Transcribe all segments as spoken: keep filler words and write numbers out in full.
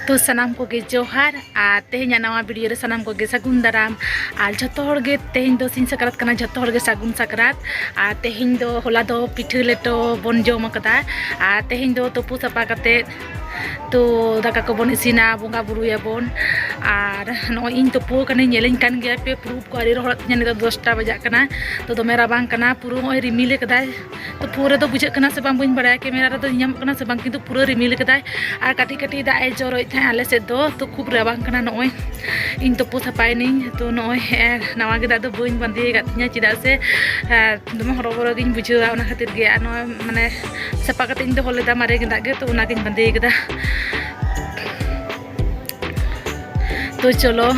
ᱛᱚ ᱥᱟᱱᱟᱢ ᱠᱚᱜᱮ ᱡᱚᱦᱟᱨ, ᱟᱨ ᱛᱮᱦᱮᱧᱟᱜ ᱱᱟᱣᱟ ᱵᱷᱤᱰᱤᱭᱳ ᱨᱮ ᱥᱟᱱᱟᱢ ᱠᱚᱜᱮ ᱥᱟᱹᱜᱩᱱ ᱫᱟᱨᱟᱢ᱾ ᱟᱨ ᱡᱷᱚᱛᱚ ᱦᱚᱲ ᱜᱮ ᱛᱮᱦᱮᱧ ᱫᱚ ᱥᱤᱧ ᱥᱟᱠᱨᱟᱛ ᱠᱟᱱᱟ, ᱡᱷᱚᱛᱚ ᱦᱚᱲ ᱜᱮ ᱥᱟᱹᱜᱩᱱ ᱥᱟᱠᱨᱟᱛ᱾ ᱟᱨ ᱛᱮᱦᱮᱧ ᱫᱚ, ᱦᱚᱞᱟ ᱫᱚ ᱯᱤᱴᱷᱟᱹ ᱞᱮᱴᱚ ᱵᱚᱱ ᱡᱚᱢ ᱟᱠᱟᱫᱟ, ᱟᱨ ᱛᱮᱦᱮᱧ ᱫᱚ ᱛᱩᱯᱩ ᱥᱟᱯᱷᱟ ᱠᱟᱛᱮᱫ ᱛᱚ ᱫᱟᱠᱟ ᱠᱚᱵᱚᱱ ᱤᱥᱤᱱᱟ, ᱵᱚᱸᱜᱟ ᱵᱩᱨᱩᱭᱟᱵᱚᱱ᱾ ᱟᱨ ᱱᱚᱜᱼᱚᱭ ᱤᱧ ᱛᱩᱯᱩ ᱟᱠᱟᱱᱟᱹᱧ, ᱧᱮᱞᱤᱧ ᱠᱟᱱ ᱜᱮᱭᱟ ᱯᱮ, ᱯᱩᱨᱩᱵ ᱠᱚ ᱟᱹᱣᱨᱤ ᱨᱚᱦᱚᱲᱚᱜ ᱛᱤᱧᱟ, ᱱᱤᱛᱚᱜ ᱫᱚᱥᱴᱟ ᱵᱟᱡᱟᱜ ᱠᱟᱱᱟ᱾ ᱛᱚ ᱫᱚᱢᱮ ᱨᱟᱵᱟᱝ ᱠᱟᱱᱟ, ᱯᱩᱨᱟᱹ ᱱᱚᱜᱼᱚᱭ ᱨᱤᱢᱤᱞ ᱟᱠᱟᱫᱟᱭ᱾ ᱛᱚ ᱯᱷᱳᱱ ᱨᱮᱫᱚ ᱵᱩᱡᱷᱟᱹᱜ ᱠᱟᱱᱟ ᱥᱮ ᱵᱟᱝ ᱵᱟᱹᱧ ᱵᱟᱲᱟᱭᱟ, ᱠᱮᱢᱮᱨᱟ ᱨᱮᱫᱚ ᱧᱟᱢᱚᱜ ᱠᱟᱱᱟ ᱥᱮ ᱵᱟᱝ, ᱠᱤᱱᱛᱩ ᱯᱩᱨᱟᱹ ᱨᱤᱢᱤᱞ ᱠᱟᱫᱟᱭ ᱟᱨ ᱠᱟᱹᱴᱤᱡ ᱠᱟᱹᱴᱤᱡ ᱫᱟᱜ ᱮ ᱡᱚᱨᱚᱭᱮᱫ ᱛᱟᱦᱮᱸᱫ ᱟᱞᱮ ᱥᱮᱫ ᱫᱚ᱾ ᱛᱚ ᱠᱷᱩᱵ ᱨᱟᱵᱟᱝ ᱠᱟᱱᱟ᱾ ᱱᱚᱜᱼᱚᱭ ᱤᱧ ᱛᱩᱯᱩ ᱥᱟᱯᱷᱟᱭᱮᱱᱟᱹᱧ᱾ ᱛᱚ ᱱᱚᱜᱼᱚᱭ, ᱮ, ᱱᱟᱣᱟ ᱜᱮᱫᱟᱜ ᱫᱚ ᱵᱟᱹᱧ ᱵᱟᱸᱫᱮ ᱟᱠᱟᱫ ᱛᱤᱧᱟᱹ, ᱪᱮᱫᱟᱜ ᱥᱮ, ᱮ, ᱫᱚᱢᱮ ᱦᱚᱨᱚᱵᱚᱨᱚ ᱜᱤᱧ ᱵᱩᱡᱷᱟᱹᱣᱟ, ᱚᱱᱟ ᱠᱷᱟᱹᱛᱤᱨ ᱜᱮ᱾ ᱟᱨ ᱱᱚᱣᱟ ᱢᱟᱱᱮ ᱥᱟᱯᱷᱟ ᱠᱟᱛᱮ ᱤᱧ ᱫᱚᱦᱚ ᱞᱮᱫᱟ ᱢᱟᱨᱮ ᱜᱮᱫᱟᱜ ᱜᱮ, ᱛᱚ ᱚᱱᱟᱜᱤᱧ ᱵᱟᱸᱫᱮ ᱠᱟᱫᱟ᱾ ᱛᱚ ᱪᱚᱞᱚ,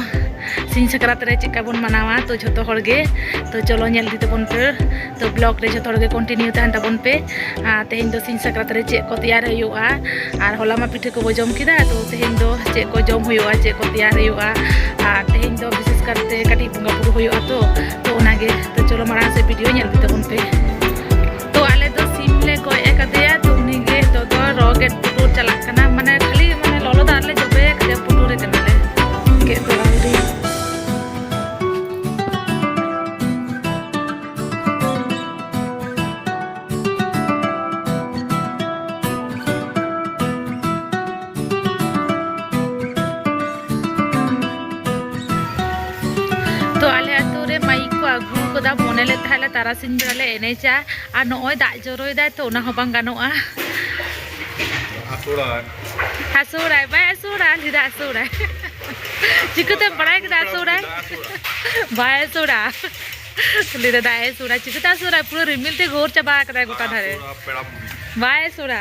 ᱥᱤᱧ ᱥᱟᱠᱨᱟᱛ ᱨᱮ ᱪᱮᱫ ᱞᱮᱠᱟ ᱵᱚᱱ ᱢᱟᱱᱟᱣᱟ, ᱛᱚ ᱡᱷᱚᱛᱚ ᱦᱚᱲ ᱜᱮ, ᱛᱚ ᱪᱚᱞᱚ ᱧᱮᱞ ᱤᱫᱤ ᱛᱟᱵᱚᱱ ᱯᱮ᱾ ᱛᱚ ᱵᱞᱚᱜ ᱨᱮ ᱡᱷᱚᱛᱚ ᱦᱚᱲ ᱜᱮ ᱠᱚᱱᱴᱤᱱᱤᱭᱩ ᱛᱟᱦᱮᱱ ᱛᱟᱵᱚᱱ ᱯᱮ᱾ ᱟᱨ ᱛᱮᱦᱮᱧ ᱫᱚ ᱥᱤᱧ ᱥᱟᱠᱨᱟᱛ ᱨᱮ ᱪᱮᱫ ᱠᱚ ᱛᱮᱭᱟᱨ ᱦᱩᱭᱩᱜᱼᱟ, ᱟᱨ ᱦᱚᱞᱟ ᱢᱟ ᱯᱤᱴᱷᱟᱹ ᱠᱚᱵᱚ ᱡᱚᱢ ᱠᱮᱫᱟ, ᱛᱚ ᱛᱮᱦᱮᱧ ᱫᱚ ᱪᱮᱫ ᱠᱚ ᱡᱚᱢ ᱦᱩᱭᱩᱜᱼᱟ, ᱪᱮᱫ ᱠᱚ ᱛᱮᱭᱟᱨ ᱦᱩᱭᱩᱜᱼᱟ, ᱟᱨ ᱛᱮᱦᱮᱧ ᱫᱚ ᱵᱤᱥᱮᱥ ᱠᱟᱨᱛᱮ ᱠᱟᱹᱴᱤᱡ ᱵᱚᱸᱜᱟ ᱵᱩᱨᱩ ᱦᱩᱭᱩᱜᱼᱟ ᱛᱚ, ᱛᱚ ᱚᱱᱟᱜᱮ᱾ ᱛᱚ ᱪᱚᱞᱚ ᱢᱟᱲᱟᱝ ᱥᱮᱫ ᱵᱷᱤᱰᱤᱭᱳ ᱧᱮᱞ ᱤᱫᱤ ᱛᱟᱵᱚᱱ ᱯᱮ᱾ ᱛᱚ ᱟᱞᱮ ᱫᱚ ᱥᱤᱢ ᱞᱮ ᱜᱚᱡ ᱟᱠᱟᱫᱮᱭᱟ, ᱛᱚ ᱩᱱᱤ ᱜᱮ ᱱᱤᱛᱚᱜ ᱫᱚ ᱨᱚ ᱜᱮᱫ ᱯᱩᱴᱩᱨ ᱪᱟᱞᱟᱜ ᱠᱟᱱᱟ, ᱢᱟᱱᱮ ᱠᱷᱟᱹᱞᱤ ᱢᱟᱱᱮ ᱞᱚᱞᱚ ᱫᱟᱜ ᱨᱮᱞᱮ ᱡᱚᱵᱮ ᱟᱠᱟᱫᱮᱭᱟ, ᱯᱩᱴᱩᱨᱮ ᱠᱟᱱᱟᱞᱮ᱾ ᱜᱮᱫ ᱫᱚ ᱟᱹᱣᱨᱤ᱾ ᱛᱚ ᱟᱞᱮ ᱟᱹᱛᱩ ᱨᱮ ᱢᱟᱭᱤᱠ ᱠᱚ ᱟᱹᱜᱩ ᱟᱠᱟᱫᱟ, ᱢᱚᱱᱮ ᱞᱮᱫ ᱛᱟᱦᱮᱸᱫ ᱞᱮ ᱛᱟᱨᱟᱥᱤᱧ ᱵᱮᱲᱟ ᱞᱮ ᱮᱱᱮᱡᱟ, ᱟᱨ ᱱᱚᱜᱼᱚᱭ ᱫᱟᱜ ᱡᱚᱨᱚᱭᱮᱫᱟᱭ, ᱛᱚ ᱚᱱᱟ ᱦᱚᱸ ᱵᱟᱝ ᱜᱟᱱᱚᱜᱼᱟ᱾ ᱟᱥᱚᱲᱟᱭ᱾ ᱟᱥᱚᱲᱟᱭ, ᱵᱟᱭ ᱟᱥᱚᱲᱟ, ᱞᱟᱹᱭᱫᱟ ᱟᱥᱚᱲᱟᱭ᱾ ᱪᱤᱠᱟᱹᱛᱮᱢ ᱵᱟᱲᱟᱭ ᱠᱮᱫᱟ ᱟᱥᱚᱲᱟᱭ? ᱵᱟᱭ ᱟᱥᱚᱲᱟ᱾ ᱞᱟᱹᱭᱫᱟ ᱫᱟᱜ ᱮ ᱟᱥᱚᱲᱟ, ᱪᱤᱠᱟᱹᱛᱮ ᱟᱥᱚᱲᱟᱭ? ᱯᱩᱨᱟᱹ ᱨᱤᱢᱤᱞ ᱛᱮ ᱜᱷᱳᱨ ᱪᱟᱵᱟ ᱟᱠᱟᱫᱟᱭ ᱜᱚᱴᱟ ᱫᱷᱟᱨᱮ᱾ ᱟᱥᱚᱲᱟ, ᱯᱮᱲᱟ ᱵᱩᱰᱷᱤ᱾ ᱵᱟᱭ ᱟᱥᱚᱲᱟ᱾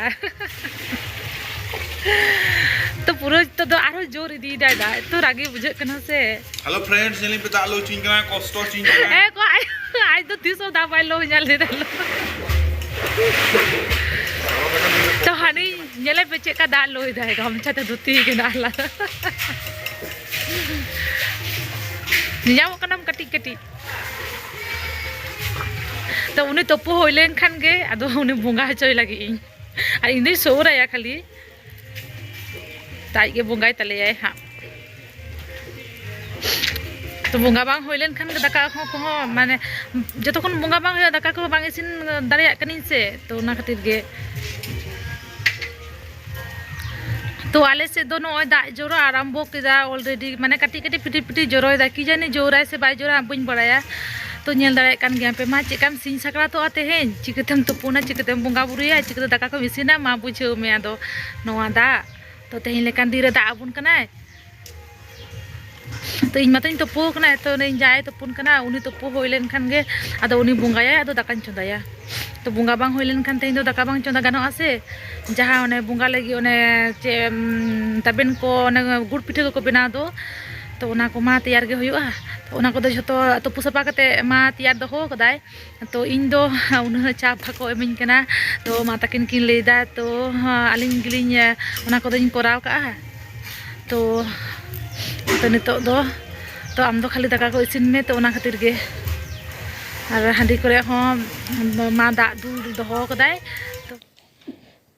ᱛᱚ ᱯᱩᱨᱟᱹ ᱱᱤᱛᱚᱜ ᱫᱚ ᱟᱨᱦᱚᱸ ᱡᱳᱨ ᱤᱫᱤᱭᱮᱫᱟᱭ ᱫᱟᱜ, ᱮᱛᱚ ᱨᱟᱹᱜᱤ ᱵᱩᱡᱷᱟᱹᱜ ᱠᱟᱱᱟ ᱥᱮ᱾ Hello friends, ᱧᱮᱞᱤᱧ ᱯᱮ, ᱫᱟᱜ ᱞᱚ ᱦᱚᱪᱚᱧ ᱠᱟᱱᱟ, ᱠᱚᱥᱴᱚ ᱦᱚᱪᱚᱧ ᱠᱟᱱᱟ᱾ ᱮ ᱠᱚ, ᱟᱡ, ᱟᱡ ᱫᱚ ᱛᱤᱥ ᱦᱚᱸ ᱫᱟᱜ ᱵᱟᱭ ᱞᱚ ᱧᱟ ᱞᱟᱹᱭ ᱫᱟ ᱞᱚ᱾ ᱛᱚ ᱦᱟᱹᱱᱤ ᱧᱮᱞᱮ ᱯᱮ ᱪᱮᱫ ᱞᱮᱠᱟ ᱫᱟᱜ ᱞᱚᱭ ᱫᱟᱭ, ᱜᱟᱢᱪᱷᱟ ᱛᱮ ᱫᱷᱩᱛᱤ ᱠᱟᱱᱟ ᱟᱞᱟᱫᱟ᱾ ᱧᱟᱢᱚᱜ ᱠᱟᱱᱟᱢ ᱠᱟᱹᱴᱤᱡ ᱠᱟᱹᱴᱤᱡ᱾ ᱛᱚ ᱩᱱᱤ ᱛᱩᱯᱩ ᱦᱩᱭ ᱞᱮᱱ ᱠᱷᱟᱱ ᱜᱮ ᱟᱫᱚ ᱩᱱᱤ ᱵᱚᱸᱜᱟ ᱦᱚᱪᱚᱭ ᱞᱟᱹᱜᱤᱫ ᱤᱧ, ᱟᱨ ᱤᱧ ᱫᱚᱧ ᱥᱳᱨ ᱟᱭᱟ ᱠᱷᱟᱹᱞᱤ᱾ ᱟᱡ ᱜᱮ ᱵᱚᱸᱜᱟᱭ ᱛᱟᱞᱮᱭᱟᱭ ᱦᱟᱸᱜ᱾ ᱛᱚ ᱵᱚᱸᱜᱟ ᱵᱟᱝ ᱦᱩᱭ ᱞᱮᱱᱠᱷᱟᱱ ᱜᱮ ᱫᱟᱠᱟ ᱠᱚᱦᱚᱸ, ᱠᱚᱦᱚᱸ ᱢᱟᱱᱮ ᱡᱚᱛᱚᱠᱷᱚᱱ ᱵᱚᱸᱜᱟ ᱵᱟᱝ ᱦᱩᱭᱩᱜᱼᱟ, ᱫᱟᱠᱟ ᱠᱚᱦᱚᱸ ᱵᱟᱝ ᱤᱥᱤᱱ ᱫᱟᱲᱮᱭᱟᱜ ᱠᱟᱹᱱᱟᱹᱧ ᱥᱮ, ᱛᱚ ᱚᱱᱟ ᱠᱷᱟᱹᱛᱤᱨ ᱜᱮ᱾ ᱛᱚ ᱟᱞᱮ ᱥᱮᱫ ᱫᱚ ᱱᱚᱜᱼᱚᱭ ᱫᱟᱜ ᱡᱚᱨᱚ ᱟᱨᱟᱢᱵᱚ ᱠᱮᱫᱟ already, ᱢᱟᱱᱮ ᱠᱟᱹᱴᱤᱡ ᱠᱟᱹᱴᱤᱡ ᱯᱷᱤᱴᱤ ᱯᱷᱤᱴᱤ ᱡᱚᱨᱚᱭᱮᱫᱟ, ᱠᱤ ᱡᱟᱹᱱᱤ ᱡᱳᱨᱟᱭ ᱥᱮ ᱵᱟᱭ ᱡᱳᱨᱟ ᱵᱟᱹᱧ ᱵᱟᱲᱟᱭᱟ᱾ ᱛᱚ ᱧᱮᱞ ᱫᱟᱲᱮᱭᱟᱜ ᱠᱟᱱ ᱜᱮᱭᱟ ᱯᱮ, ᱢᱟ ᱪᱮᱫ ᱞᱮᱠᱟᱢ ᱥᱤᱧ ᱥᱟᱠᱨᱟᱛᱚᱜᱼᱟ ᱛᱮᱦᱮᱧ, ᱪᱤᱠᱟᱹᱛᱮᱢ ᱛᱩᱯᱩᱱᱟ, ᱪᱤᱠᱟᱹᱛᱮᱢ ᱵᱚᱸᱜᱟ ᱵᱩᱨᱩᱭᱟ, ᱪᱤᱠᱟᱹᱛᱮ ᱫᱟᱠᱟ ᱠᱚᱢ ᱤᱥᱤᱱᱟ, ᱢᱟ ᱵᱩᱡᱷᱟᱹᱣ ᱢᱮ ᱟᱫᱚ ᱱᱚᱣᱟ ᱫᱟᱜ᱾ ᱛᱚ ᱛᱮᱦᱮᱧ ᱞᱮᱠᱟᱱ ᱫᱤᱱ ᱨᱮ ᱫᱟᱜ ᱟᱵᱚᱱ ᱠᱟᱱᱟᱭ᱾ ᱛᱚ ᱤᱧ ᱢᱟᱛᱚᱧ ᱛᱩᱯᱩ ᱟᱠᱟᱱᱟ, ᱛᱚ ᱤᱧ ᱡᱟᱶᱟᱭ ᱛᱩᱯᱩᱱ ᱠᱟᱱᱟ, ᱩᱱᱤ ᱛᱩᱯᱩ ᱦᱩᱭ ᱞᱮᱱᱠᱷᱟᱱ ᱜᱮ ᱟᱫᱚ ᱩᱱᱤ ᱵᱚᱸᱜᱟᱭᱟᱭ, ᱟᱫᱚ ᱫᱟᱠᱟᱧ ᱪᱚᱸᱫᱟᱭᱟ᱾ ᱛᱚ ᱵᱚᱸᱜᱟ ᱵᱟᱝ ᱦᱩᱭ ᱞᱮᱱᱠᱷᱟᱱ ᱛᱮᱦᱮᱧ ᱫᱚ ᱫᱟᱠᱟ ᱵᱟᱝ ᱪᱚᱸᱫᱟ ᱜᱟᱱᱚᱜᱼᱟ ᱥᱮ, ᱡᱟᱦᱟᱸ ᱚᱱᱮ ᱵᱚᱸᱜᱟ ᱞᱟᱹᱜᱤᱫ ᱚᱱᱮ ᱪᱮᱫ, ᱩᱢ, ᱛᱟᱵᱮᱱ ᱠᱚ, ᱚᱱᱮ ᱜᱩᱲ ᱯᱤᱴᱷᱟᱹ ᱠᱚᱠᱚ ᱵᱮᱱᱟᱣ ᱫᱚ, ᱛᱚ ᱚᱱᱟ ᱠᱚᱢᱟ ᱛᱮᱭᱟᱨ ᱜᱮ ᱦᱩᱭᱩᱜᱼᱟ᱾ ᱛᱚ ᱚᱱᱟ ᱠᱚᱫᱚ ᱡᱷᱚᱛᱚ ᱛᱩᱯᱩ ᱥᱟᱯᱷᱟ ᱠᱟᱛᱮ ᱢᱟ ᱛᱮᱭᱟᱨ ᱫᱚᱦᱚ ᱠᱟᱫᱟᱭ᱾ ᱛᱚ ᱤᱧ ᱫᱚ ᱩᱱᱟᱹᱜ ᱪᱟᱯ ᱵᱟᱠᱚ ᱤᱢᱟᱹᱧ ᱠᱟᱱᱟ᱾ ᱛᱚ ᱢᱟ ᱛᱟᱹᱠᱤᱱ ᱠᱤᱱ ᱞᱟᱹᱭᱫᱟ, ᱛᱚ ᱟᱹᱞᱤᱧ ᱜᱮᱞᱤᱧ ᱚᱱᱟ ᱠᱚᱫᱚᱧ ᱠᱚᱨᱟᱣ ᱠᱟᱜᱼᱟ᱾ ᱛᱚ, ᱛᱚ ᱱᱤᱛᱚᱜ ᱫᱚ, ᱛᱚ ᱟᱢ ᱫᱚ ᱠᱷᱟᱹᱞᱤ ᱫᱟᱠᱟ ᱠᱚ ᱤᱥᱤᱱ ᱢᱮ, ᱛᱚ ᱚᱱᱟ ᱠᱷᱟᱹᱛᱤᱨ ᱜᱮ᱾ ᱟᱨ ᱦᱟᱺᱰᱤ ᱠᱚᱨᱮ ᱦᱚᱸ ᱢᱟ ᱫᱟᱜ ᱫᱩᱞ ᱫᱚᱦᱚ ᱠᱟᱫᱟᱭ᱾ ᱛᱚ,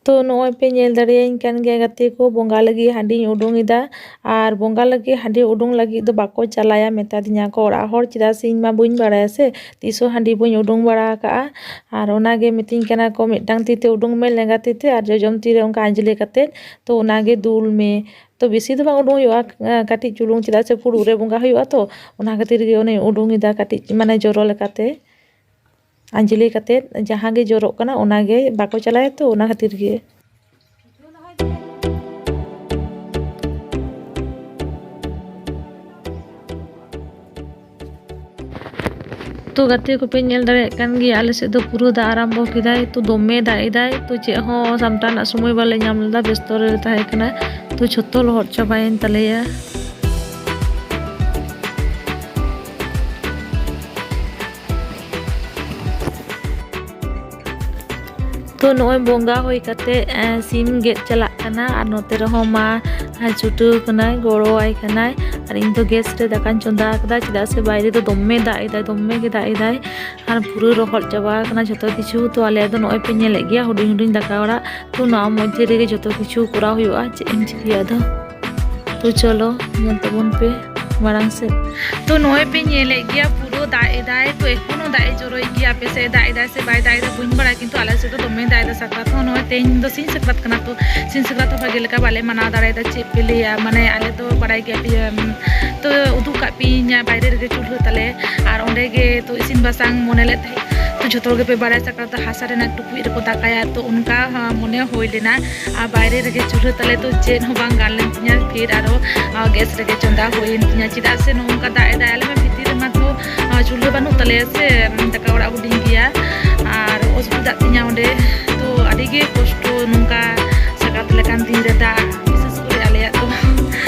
ᱛᱚ ᱱᱚᱜᱼᱚᱭ ᱯᱮ ᱧᱮᱞ ᱫᱟᱲᱮᱭᱟᱹᱧ ᱠᱟᱱ ᱜᱮᱭᱟ ᱜᱟᱛᱮ ᱠᱚ, ᱵᱚᱸᱜᱟ ᱞᱟᱹᱜᱤᱫ ᱦᱟᱺᱰᱤᱧ ᱩᱰᱩᱝ ᱮᱫᱟ᱾ ᱟᱨ ᱵᱚᱸᱜᱟ ᱞᱟᱹᱜᱤᱫ ᱦᱟᱺᱰᱤ ᱩᱰᱩᱝ ᱞᱟᱹᱜᱤᱫ ᱫᱚ ᱵᱟᱠᱚ ᱪᱟᱞᱟᱭᱟ, ᱢᱮᱛᱟ ᱫᱤᱧᱟ ᱠᱚ ᱚᱲᱟᱜ ᱦᱚᱲ, ᱪᱮᱫᱟᱜ ᱥᱮ ᱤᱧ ᱢᱟ ᱵᱟᱹᱧ ᱵᱟᱲᱟᱭᱟ ᱥᱮ, ᱛᱤᱥ ᱦᱚᱸ ᱦᱟᱺᱰᱤ ᱵᱟᱹᱧ ᱩᱰᱩᱝ ᱵᱟᱲᱟ ᱟᱠᱟᱜᱼᱟ᱾ ᱟᱨ ᱚᱱᱟᱜᱮ ᱢᱤᱛᱟᱹᱧ ᱠᱟᱱᱟ ᱠᱚ, ᱢᱤᱫᱴᱟᱝ ᱛᱤ ᱛᱮ ᱩᱰᱩᱝ ᱢᱮ ᱞᱮᱸᱜᱟ ᱛᱤ ᱛᱮ, ᱟᱨ ᱡᱚᱡᱚᱢ ᱛᱤ ᱨᱮ ᱚᱱᱠᱟ ᱟᱸᱡᱽᱞᱮ ᱠᱟᱛᱮᱫ, ᱛᱚ ᱚᱱᱟᱜᱮ ᱫᱩᱞ ᱢᱮ᱾ ᱛᱚ ᱵᱮᱥᱤ ᱫᱚ ᱵᱟᱝ ᱩᱰᱩᱝ ᱦᱩᱭᱩᱜᱼᱟ, ᱠᱟᱹᱴᱤᱡ ᱪᱩᱞᱩᱝ, ᱪᱮᱫᱟᱜ ᱥᱮ ᱯᱷᱩᱲᱩᱜ ᱨᱮ ᱵᱚᱸᱜᱟ ᱦᱩᱭᱩᱜᱼᱟ, ᱛᱚ ᱚᱱᱟ ᱠᱷᱟᱹᱛᱤᱨ ᱜᱮ ᱚᱱᱮ ᱩᱰᱩᱝ ᱮᱫᱟ ᱠᱟᱹᱴᱤᱡ, ᱢᱟᱱᱮ ᱡᱚᱨᱚ ᱞᱮᱠᱟᱛᱮ᱾ ᱟᱸᱡᱽᱞᱮ ᱠᱟᱛᱮᱫ ᱡᱟᱦᱟᱸ ᱜᱮ ᱡᱚᱨᱚᱜ ᱠᱟᱱᱟ ᱚᱱᱟᱜᱮ ᱵᱟᱠᱚ ᱪᱟᱞᱟᱭᱟ, ᱛᱚ ᱚᱱᱟ ᱠᱷᱟᱹᱛᱤᱨ ᱜᱮ᱾ ᱛᱚ ᱜᱟᱛᱮ ᱠᱚᱯᱮ ᱧᱮᱞ ᱫᱟᱲᱮᱭᱟᱜ ᱠᱟᱱ ᱜᱮᱭᱟ, ᱟᱞᱮ ᱥᱮᱫ ᱫᱚ ᱯᱩᱨᱟᱹ ᱫᱟᱜ ᱟᱨᱟᱢᱵᱚ ᱠᱮᱫᱟᱭ᱾ ᱛᱚ ᱫᱚᱢᱮ ᱫᱟᱜ ᱮᱫᱟᱭ, ᱛᱚ ᱪᱮᱫ ᱦᱚᱸ ᱥᱟᱢᱴᱟᱣ ᱨᱮᱱᱟᱜ ᱥᱚᱢᱚᱭ ᱵᱟᱞᱮ ᱧᱟᱢ ᱞᱮᱫᱟ, ᱵᱮᱥᱛᱚ ᱨᱮᱞᱮ ᱛᱟᱦᱮᱸ ᱠᱟᱱᱟ᱾ ᱛᱚ ᱡᱷᱚᱛᱚ ᱞᱚᱦᱚᱫ ᱪᱟᱵᱟᱭᱮᱱ ᱛᱟᱞᱮᱭᱟ᱾ ᱛᱚ ᱱᱚᱜᱼᱚᱭ ᱵᱚᱸᱜᱟ ᱦᱩᱭ ᱠᱟᱛᱮ, ᱮ, ᱥᱤᱢ ᱜᱮᱫ ᱪᱟᱞᱟᱜ ᱠᱟᱱᱟ᱾ ᱟᱨ ᱱᱚᱛᱮ ᱨᱮᱦᱚᱸ ᱢᱟ, ᱮ, ᱪᱷᱩᱴᱟᱹᱣ ᱠᱟᱱᱟᱭ, ᱜᱚᱲᱚᱣᱟᱭ ᱠᱟᱱᱟᱭ᱾ ᱟᱨ ᱤᱧ ᱫᱚ ᱜᱮᱥ ᱨᱮ ᱫᱟᱠᱟᱧ ᱪᱚᱸᱫᱟ ᱟᱠᱟᱫᱟ, ᱪᱮᱫᱟᱜ ᱥᱮ ᱵᱟᱭᱨᱮ ᱫᱚ ᱫᱚᱢᱮ ᱫᱟᱜ ᱮᱫᱟᱭ, ᱫᱚᱢᱮ ᱜᱮ ᱫᱟᱜ ᱮᱫᱟᱭ᱾ ᱟᱨ ᱯᱩᱨᱟᱹ ᱨᱚᱦᱚᱲ ᱪᱟᱵᱟ ᱟᱠᱟᱱᱟ ᱡᱷᱚᱛᱚ ᱠᱤᱪᱷᱩ᱾ ᱛᱚ ᱟᱞᱮ ᱫᱚ ᱱᱚᱜᱼᱚᱭ ᱯᱮ ᱧᱮᱞᱮᱫ ᱜᱮᱭᱟ, ᱦᱩᱰᱤᱧ ᱦᱩᱰᱤᱧ ᱫᱟᱠᱟ ᱚᱲᱟᱜ᱾ ᱛᱚ ᱱᱚᱣᱟ ᱢᱚᱫᱽᱫᱷᱮ ᱨᱮᱜᱮ ᱡᱷᱚᱛᱚ ᱠᱤᱪᱷᱩ ᱠᱚᱨᱟᱣ ᱦᱩᱭᱩᱜᱼᱟ, ᱪᱮᱫ ᱮᱢ ᱪᱤᱠᱟᱹᱭᱟ ᱟᱫᱚ᱾ ᱛᱚ ᱪᱚᱞᱚ ᱧᱮᱞ ᱛᱟᱵᱚᱱ ᱯᱮ ᱢᱟᱲᱟᱝ ᱥᱮᱫ᱾ ᱛᱚ ᱱᱚᱜᱼᱚᱭ ᱯᱮ ᱧᱮᱞᱮᱫ ᱜᱮᱭᱟ, ᱯᱩᱨᱟᱹ ᱫᱟᱜ ᱮᱫᱟᱭ᱾ ᱛᱚ ᱮᱠᱷᱚᱱᱳ ᱫᱟᱜ ᱮ ᱡᱚᱨᱚᱭᱮᱫ ᱜᱮᱭᱟ᱾ ᱟᱯᱮ ᱥᱮᱫ ᱫᱟᱜ ᱮᱫᱟᱭ ᱥᱮ ᱵᱟᱭ ᱫᱟᱜ ᱮᱫᱟ ᱵᱟᱹᱧ ᱵᱟᱲᱟᱭᱟ, ᱠᱤᱱᱛᱩ ᱟᱞᱮ ᱥᱮᱫ ᱫᱚ ᱫᱚᱢᱮ ᱫᱟᱜ ᱮᱫᱟ᱾ ᱥᱟᱠᱨᱟᱛ ᱦᱚᱸ ᱱᱚᱜᱼᱚᱭ ᱛᱮᱦᱮᱧ ᱫᱚ ᱥᱤᱧ ᱥᱟᱠᱨᱟᱛ ᱠᱟᱱᱟ, ᱛᱚ ᱥᱤᱧ ᱥᱟᱠᱨᱟᱛ ᱦᱚᱸ ᱵᱷᱟᱜᱮ ᱞᱮᱠᱟ ᱵᱟᱞᱮ ᱢᱟᱱᱟᱣ ᱫᱟᱲᱮᱭᱟᱫᱟ᱾ ᱪᱮᱫ ᱯᱮ ᱞᱟᱹᱭᱟ, ᱢᱟᱱᱮ ᱟᱞᱮ ᱫᱚ ᱵᱟᱲᱟᱭ ᱜᱮᱭᱟ ᱯᱮ, ᱩᱢ, ᱛᱚ ᱩᱫᱩᱜ ᱠᱟᱜ ᱯᱮᱭᱟᱹᱧ ᱵᱟᱭᱨᱮ ᱨᱮᱜᱮ ᱪᱩᱞᱦᱟᱹ ᱛᱟᱞᱮ, ᱟᱨ ᱚᱸᱰᱮ ᱜᱮ ᱛᱚ ᱤᱥᱤᱱ ᱵᱟᱥᱟᱝ ᱢᱚᱱᱮ ᱞᱮᱫ ᱛᱟᱦᱮᱸᱫ᱾ ᱛᱚ ᱡᱷᱚᱛᱚ ᱦᱚᱲ ᱜᱮᱯᱮ ᱵᱟᱲᱟᱭᱟ ᱥᱟᱠᱨᱟᱛ ᱫᱚ ᱦᱟᱥᱟ ᱨᱮᱱᱟᱜ ᱴᱩᱠᱩᱡ ᱨᱮᱠᱚ ᱫᱟᱠᱟᱭᱟ, ᱛᱚ ᱚᱱᱠᱟ, ᱦᱚᱸ, ᱢᱚᱱᱮ ᱦᱩᱭ ᱞᱮᱱᱟ᱾ ᱟᱨ ᱵᱟᱭᱨᱮ ᱨᱮᱜᱮ ᱪᱩᱞᱦᱟᱹ ᱛᱟᱞᱮ, ᱛᱚ ᱪᱮᱫ ᱦᱚᱸ ᱵᱟᱝ ᱜᱟᱱ ᱞᱮᱱ ᱛᱤᱧᱟᱹ᱾ ᱯᱷᱤᱨ ᱟᱨᱚ, ᱟ, ᱜᱮᱥ ᱨᱮᱜᱮ ᱪᱚᱸᱫᱟ ᱦᱩᱭᱮᱱ ᱛᱤᱧᱟᱹ, ᱪᱮᱫᱟᱜ ᱥᱮ ᱱᱚᱜᱼᱚ ᱱᱚᱝᱠᱟ ᱫᱟᱜ ᱮᱫᱟᱭ᱾ ᱟᱞᱮ ᱢᱟ ᱵᱷᱤᱛᱤᱨ ᱨᱮᱢᱟ ᱛᱚ, ᱟ, ᱪᱩᱞᱦᱟᱹ ᱵᱟᱹᱱᱩᱜ ᱛᱟᱞᱮᱭᱟ ᱥᱮ, ᱫᱟᱠᱟ ᱚᱲᱟᱜ ᱦᱩᱰᱤᱧ ᱜᱮᱭᱟ ᱟᱨ ᱚᱥᱩᱵᱤᱫᱷᱟᱜ ᱛᱤᱧᱟᱹ ᱚᱸᱰᱮ᱾ ᱛᱚ ᱟᱹᱰᱤ ᱜᱮ ᱠᱚᱥᱴᱚ ᱱᱚᱝᱠᱟ ᱥᱟᱠᱨᱟᱛ ᱞᱮᱠᱟᱱ ᱫᱤᱱ ᱨᱮ ᱫᱟᱜ, ᱵᱤᱥᱮᱥ ᱠᱚᱨᱮ ᱟᱞᱮᱭᱟᱜ ᱫᱚ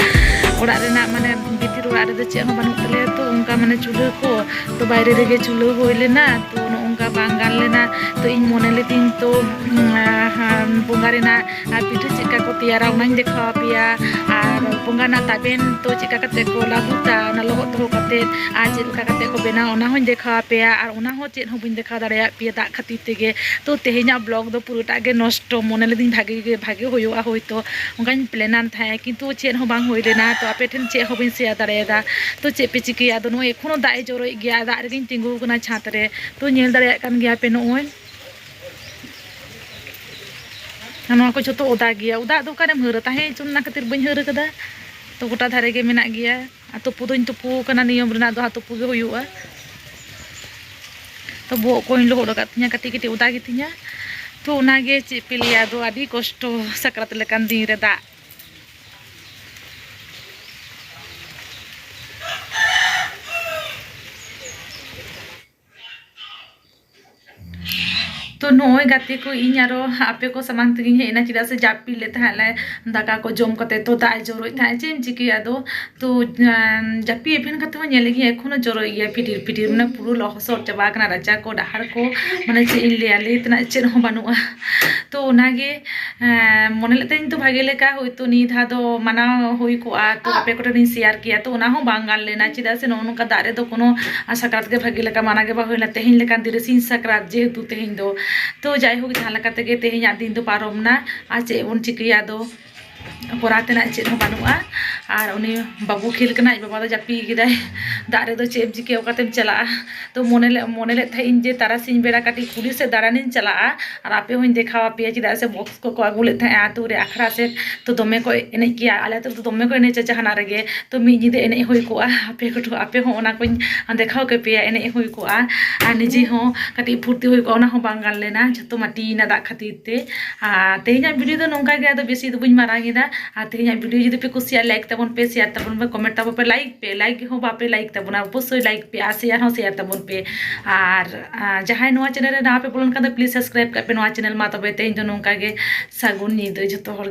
ᱚᱲᱟᱜ ᱨᱮᱱᱟᱜ, ᱢᱟᱱᱮ, ᱵᱷᱤᱛᱤᱨ ᱚᱲᱟᱜ ᱨᱮᱫᱚ ᱪᱮᱫ ᱦᱚᱸ ᱵᱟᱹᱱᱩᱜ ᱛᱟᱞᱮᱭᱟ, ᱛᱚ ᱚᱱᱠᱟ, ᱢᱟᱱᱮ, ᱪᱩᱞᱦᱟᱹ ᱠᱚ, ᱛᱚ ᱵᱟᱭᱨᱮ ᱨᱮᱜᱮ ᱪᱩᱞᱦᱟᱹ ᱦᱩᱭ ᱞᱮᱱᱟ᱾ ᱛᱚ ᱱᱚᱜᱼᱚ ᱱᱚᱝᱠᱟ ᱵᱟᱝ ᱜᱟᱱ ᱞᱮᱱᱟ᱾ ᱛᱚ ᱤᱧ ᱢᱚᱱᱮ ᱞᱤᱫᱟᱹᱧ ᱛᱚ, ᱩᱸ, ᱟ, ᱦᱟ, ᱵᱚᱸᱜᱟ ᱨᱮᱱᱟᱜ, ᱟ, ᱯᱤᱴᱷᱟᱹ ᱪᱮᱫ ᱞᱮᱠᱟ ᱠᱚ ᱛᱮᱭᱟᱨᱟ ᱚᱱᱟᱧ ᱫᱮᱠᱷᱟᱣ ᱟᱯᱮᱭᱟ, ᱟᱨ ᱵᱚᱸᱜᱟ ᱨᱮᱱᱟᱜ ᱛᱟᱵᱮᱱ ᱛᱚ ᱪᱮᱫ ᱞᱮᱠᱟ ᱠᱟᱛᱮ ᱠᱚ ᱞᱟᱹᱦᱩᱫᱟ, ᱚᱱᱟ ᱞᱚᱦᱚᱫ ᱫᱚᱦᱚ ᱠᱟᱛᱮ, ᱟᱨ ᱪᱮᱫ ᱞᱮᱠᱟ ᱠᱟᱛᱮ ᱠᱚ ᱵᱮᱱᱟᱣᱟ ᱚᱱᱟ ᱦᱚᱸᱧ ᱫᱮᱠᱷᱟᱣ ᱟᱯᱮᱭᱟ᱾ ᱟᱨ ᱚᱱᱟ ᱦᱚᱸ ᱪᱮᱫ ᱦᱚᱸ ᱵᱟᱹᱧ ᱫᱮᱠᱷᱟᱣ ᱫᱟᱲᱮᱭᱟᱜ ᱯᱮᱭᱟ ᱫᱟᱜ ᱠᱷᱟᱹᱛᱤᱨ ᱛᱮᱜᱮ᱾ ᱛᱚ ᱛᱮᱦᱮᱧᱟᱜ vlog ᱫᱚ ᱯᱩᱨᱟᱹᱴᱟᱜ ᱜᱮ ᱱᱚᱥᱴᱚ᱾ ᱢᱚᱱᱮ ᱞᱤᱫᱟᱹᱧ ᱵᱷᱟᱜᱮ ᱜᱮ, ᱵᱷᱟᱜᱮ ᱦᱩᱭᱩᱜᱼᱟ ᱦᱳᱭᱛᱳ, ᱚᱱᱠᱟᱧ plan ᱟᱱ ᱛᱟᱦᱮᱸᱫ, ᱠᱤᱱᱛᱩ ᱪᱮᱫ ᱦᱚᱸ ᱵᱟᱝ ᱦᱩᱭ ᱞᱮᱱᱟ᱾ ᱛᱚ ᱟᱯᱮ ᱴᱷᱮᱱ ᱪᱮᱫ ᱦᱚᱸ ᱵᱟᱹᱧ share ᱫᱟᱲᱮᱭᱟᱫᱟ᱾ ᱛᱚ ᱪᱮᱫ ᱯᱮ ᱪᱤᱠᱟᱹᱭᱟ? ᱟᱫᱚ ᱱᱚᱜᱼᱚᱭ ᱮᱠᱷᱚᱱᱳ ᱫᱟᱜ ᱮ ᱡᱚᱨᱚᱭᱮᱫ ᱜᱮᱭᱟ, ᱫᱟᱜ ᱨᱮᱜᱮᱧ ᱛᱤᱸᱜᱩ ᱟᱠᱟᱱᱟ ᱪᱷᱟᱸᱫᱽ ᱨᱮ᱾ ᱛᱚ ᱧᱮᱞ ᱫᱟᱲᱮᱭᱟᱜ ᱠᱟᱱ ᱜᱮᱭᱟ ᱯᱮ ᱱᱚᱜᱼᱚᱭ᱾ ᱟᱨ ᱱᱚᱣᱟ ᱠᱚ ᱡᱷᱚᱛᱚ ᱚᱫᱟ ᱜᱮᱭᱟ᱾ ᱚᱫᱟ ᱫᱚ ᱚᱠᱟᱨᱮᱢ ᱦᱟᱹᱨᱟ? ᱛᱟᱦᱮᱸ ᱦᱚᱪᱚ ᱚᱱᱟ ᱠᱷᱟᱹᱛᱤᱨ ᱵᱟᱹᱧ ᱦᱟᱹᱨ ᱠᱟᱫᱟ᱾ ᱛᱚ ᱜᱚᱴᱟ ᱫᱷᱟᱨᱮ ᱜᱮ ᱢᱮᱱᱟᱜ ᱜᱮᱭᱟ᱾ ᱟᱨ ᱛᱩᱯᱩ ᱫᱚᱧ ᱛᱩᱯᱩ ᱟᱠᱟᱱᱟ, ᱱᱤᱭᱚᱢ ᱨᱮᱱᱟᱜ ᱫᱚ ᱦᱟᱸᱜ ᱛᱩᱯᱩ ᱜᱮ ᱦᱩᱭᱩᱜᱼᱟ᱾ ᱛᱚ ᱵᱚᱦᱚᱜ ᱠᱚᱧ ᱞᱚᱦᱚᱫ ᱟᱠᱟᱫ ᱛᱤᱧᱟᱹ, ᱠᱟᱹᱴᱤᱡ ᱠᱟᱹᱴᱤᱡ ᱚᱫᱟ ᱜᱮᱛᱤᱧᱟ᱾ ᱛᱚ ᱚᱱᱟᱜᱮ ᱪᱮᱫ ᱯᱮ ᱞᱟᱹᱭᱟ, ᱟᱫᱚ ᱟᱹᱰᱤ ᱠᱚᱥᱴᱚ ᱥᱟᱠᱨᱟᱛ ᱞᱮᱠᱟᱱ ᱫᱤᱱ ᱨᱮ ᱫᱟᱜ᱾ ᱛᱚ ᱱᱚᱜᱼᱚᱭ ᱜᱟᱛᱮ ᱠᱚ, ᱤᱧ ᱟᱨᱚ ᱟᱯᱮ ᱠᱚ ᱥᱟᱢᱟᱝ ᱛᱮᱜᱤᱧ ᱦᱮᱡ ᱮᱱᱟ, ᱪᱮᱫᱟᱜ ᱥᱮ ᱡᱟᱹᱯᱤᱫ ᱞᱮᱫ ᱛᱟᱦᱮᱸᱫ ᱞᱮ, ᱫᱟᱠᱟ ᱠᱚ ᱡᱚᱢ ᱠᱟᱛᱮ ᱛᱚ ᱫᱟᱜ ᱮ ᱡᱚᱨᱚᱭᱮᱫ ᱛᱟᱦᱮᱸᱫ, ᱪᱮᱫ ᱮᱢ ᱪᱤᱠᱟᱹᱭᱟ ᱟᱫᱚ᱾ ᱛᱚ ᱡᱟᱹᱯᱤᱫ ᱮᱵᱷᱮᱱ ᱠᱟᱛᱮ ᱦᱚᱸ ᱧᱮᱞᱮᱫ ᱜᱤᱭᱟᱹᱧ, ᱮᱠᱷᱚᱱᱳ ᱡᱚᱨᱚᱭᱮᱫ ᱜᱮᱭᱟ ᱯᱷᱤᱴᱤᱨ ᱯᱷᱤᱴᱤᱨ, ᱢᱟᱱᱮ ᱯᱩᱨᱟᱹ ᱞᱚᱦᱚᱫ ᱪᱟᱵᱟ ᱟᱠᱟᱱᱟ ᱨᱟᱪᱟ ᱠᱚ, ᱰᱟᱦᱟᱨ ᱠᱚ, ᱢᱟᱱᱮ ᱪᱮᱫ ᱤᱧ ᱞᱟᱹᱭᱟ, ᱞᱟᱹᱭ ᱛᱮᱱᱟᱜ ᱪᱮᱫ ᱦᱚᱸ ᱵᱟᱹᱱᱩᱜᱼᱟ᱾ ᱛᱚ ᱚᱱᱟᱜᱮ ᱢᱚᱱᱮ ᱞᱮᱫ ᱛᱟᱦᱮᱸᱧ ᱛᱚ ᱵᱷᱟᱜᱮ ᱞᱮᱠᱟ ᱦᱳᱭᱛᱳ ᱱᱤᱭᱟᱹ ᱫᱷᱟᱣ ᱫᱚ ᱢᱟᱱᱟᱣ ᱦᱩᱭ ᱠᱚᱜᱼᱟ, ᱛᱚ ᱟᱯᱮ ᱠᱚᱴᱷᱮᱱᱤᱧ ᱥᱮᱭᱟᱨ ᱠᱮᱭᱟ, ᱛᱚ ᱚᱱᱟ ᱦᱚᱸ ᱵᱟᱝ ᱜᱟᱱ ᱞᱮᱱᱟ, ᱪᱮᱫᱟᱜ ᱥᱮ ᱱᱚᱜᱼᱚ ᱱᱚᱝᱠᱟ ᱫᱟᱜ ᱨᱮᱫᱚ ᱠᱳᱱᱳ ᱥᱟᱠᱨᱟᱛ ᱜᱮ ᱵᱷᱟᱜᱮ ᱞᱮᱠᱟ ᱢᱟᱱᱟᱣ ᱜᱮ ᱵᱟᱝ ᱦᱩᱭ ᱞᱮᱱᱟ᱾ ᱛᱮᱦᱮᱧ ᱞᱮᱠᱟᱱ ᱫᱤᱱ ᱨᱮ ᱥᱤᱧ ᱥᱟᱠᱨᱟᱛ ᱡᱮᱦᱮᱛᱩ ᱛᱮᱦᱮᱧ ᱫᱚ, ᱛᱚ ᱡᱟᱭᱦᱳᱠ, ᱡᱟᱦᱟᱸ ᱞᱮᱠᱟ ᱛᱮᱜᱮ ᱛᱮᱦᱮᱧᱟᱜ ᱫᱤᱱ ᱫᱚ ᱯᱟᱨᱚᱢ ᱱᱟ, ᱟᱨ ᱪᱮᱫ ᱵᱚᱱ ᱪᱤᱠᱟᱹᱭᱟ ᱟᱫᱚ᱾ ᱠᱚᱨᱟᱣ ᱛᱮᱱᱟᱜ ᱪᱮᱫ ᱦᱚᱸ ᱵᱟᱹᱱᱩᱜᱼᱟ᱾ ᱟᱨ ᱩᱱᱤ ᱵᱟᱹᱵᱩ ᱠᱷᱮᱞ ᱠᱟᱱᱟᱭ, ᱟᱡ ᱵᱟᱵᱟ ᱫᱚ ᱡᱟᱹᱯᱤᱫ ᱠᱮᱫᱟᱭ᱾ ᱫᱟᱜ ᱨᱮᱫᱚ ᱪᱮᱫ ᱮᱢ ᱪᱤᱠᱟᱹᱭᱟ, ᱚᱠᱟᱛᱮᱢ ᱪᱟᱞᱟᱜᱼᱟ? ᱛᱚ ᱢᱚᱱᱮ ᱞᱮ, ᱢᱚᱱᱮ ᱞᱮᱫ ᱛᱟᱦᱮᱸᱫ ᱤᱧ ᱡᱮ ᱛᱟᱨᱟᱥᱤᱧ ᱵᱮᱲᱟ ᱠᱟᱹᱴᱤᱡ ᱠᱩᱞᱦᱤ ᱥᱮᱫ ᱫᱟᱬᱟᱱᱤᱧ ᱪᱟᱞᱟᱜᱼᱟ, ᱟᱨ ᱟᱯᱮ ᱦᱚᱸᱧ ᱫᱮᱠᱷᱟᱣ ᱟᱯᱮᱭᱟ, ᱪᱮᱫᱟᱜ ᱥᱮ ᱵᱚᱠᱥ ᱠᱚᱠᱚ ᱟᱹᱜᱩ ᱞᱮᱫ ᱛᱟᱦᱮᱸᱫ ᱟᱹᱛᱩ ᱨᱮ ᱟᱠᱷᱲᱟ ᱥᱮᱫ, ᱛᱚ ᱫᱚᱢᱮ ᱠᱚ ᱮᱱᱮᱡ ᱜᱮᱭᱟ, ᱟᱞᱮ ᱟᱹᱛᱩ ᱨᱮᱫᱚ ᱫᱚᱢᱮ ᱠᱚ ᱮᱱᱮᱡᱟ ᱡᱟᱦᱟᱱᱟᱜ ᱨᱮᱜᱮ᱾ ᱛᱚ ᱢᱤᱫ ᱧᱤᱫᱟᱹ ᱮᱱᱮᱡ ᱦᱩᱭ ᱠᱚᱜᱼᱟ, ᱟᱯᱮ ᱠᱚᱴᱷᱮᱱ, ᱟᱯᱮ ᱦᱚᱸ ᱚᱱᱟ ᱠᱚᱧ ᱫᱮᱠᱷᱟᱣ ᱠᱮᱯᱮᱭᱟ, ᱮᱱᱮᱡ ᱦᱩᱭ ᱠᱚᱜᱼᱟ, ᱟᱨ ᱱᱤᱡᱮ ᱦᱚᱸ ᱠᱟᱹᱴᱤᱡ ᱯᱷᱩᱨᱛᱤ ᱦᱩᱭ ᱠᱚᱜᱼᱟ, ᱚᱱᱟ ᱦᱚᱸ ᱵᱟᱝ ᱜᱟᱱ ᱞᱮᱱᱟ, ᱡᱷᱚᱛᱚ ᱢᱟᱹᱴᱤᱭᱮᱱᱟ ᱫᱟᱜ ᱠᱷᱟᱹᱛᱤᱨ ᱛᱮ᱾ ᱟᱨ ᱛᱮᱦᱮᱧᱟᱜ ᱵᱷᱤᱰᱤᱭᱳ ᱫᱚ ᱱᱚᱝᱠᱟ ᱜᱮ, ᱟᱫᱚ ᱵᱮᱥᱤ ᱫᱚ ᱵᱟᱹᱧ ᱢᱟᱨᱟᱝ ᱮᱫᱟ᱾ ᱟᱨ ᱛᱮᱦᱮᱧᱟᱜ ᱵᱷᱤᱰᱤᱭᱳ ᱡᱩᱫᱤ ᱯᱮ ᱠᱩᱥᱤᱭᱟᱜᱼᱟ, ᱞᱟᱭᱤᱠ ᱛᱟᱵᱚᱱ ᱯᱮ, ᱥᱮᱭᱟᱨ ᱛᱟᱵᱚᱱ ᱯᱮ, ᱠᱚᱢᱮᱱᱴ ᱛᱟᱵᱚᱱ ᱯᱮ, ᱞᱟᱭᱤᱠ ᱯᱮ, ᱞᱟᱭᱤᱠ ᱦᱚᱸ ᱵᱟᱯᱮ ᱞᱟᱭᱤᱠ ᱛᱟᱵᱚᱱᱟ, ᱚᱵᱚᱥᱥᱳᱭ ᱞᱟᱭᱤᱠ ᱯᱮ ᱟᱨ ᱥᱮᱭᱟᱨ ᱦᱚᱸ ᱥᱮᱭᱟᱨ ᱛᱟᱵᱚᱱ ᱯᱮ᱾ ᱟᱨ ᱟᱨ ᱡᱟᱦᱟᱸᱭ ᱱᱚᱣᱟ ᱪᱮᱱᱮᱞ ᱨᱮ ᱱᱟᱣᱟ ᱯᱮ ᱵᱚᱞᱚᱱ ᱠᱷᱟᱱ ᱫᱚ ᱯᱞᱤᱡᱽ ᱥᱟᱵᱥᱠᱨᱟᱭᱤᱵ ᱠᱟᱜ ᱯᱮ ᱱᱚᱣᱟ ᱪᱮᱱᱮᱞ ᱢᱟ᱾ ᱛᱚᱵᱮ ᱛᱮᱦᱮᱧ ᱫᱚ ᱱᱚᱝᱠᱟ ᱜᱮ, ᱥᱟᱹᱜᱩᱱ ᱧᱤᱫᱟᱹ ᱡᱷᱚᱛᱚ ᱦᱚᱲ᱾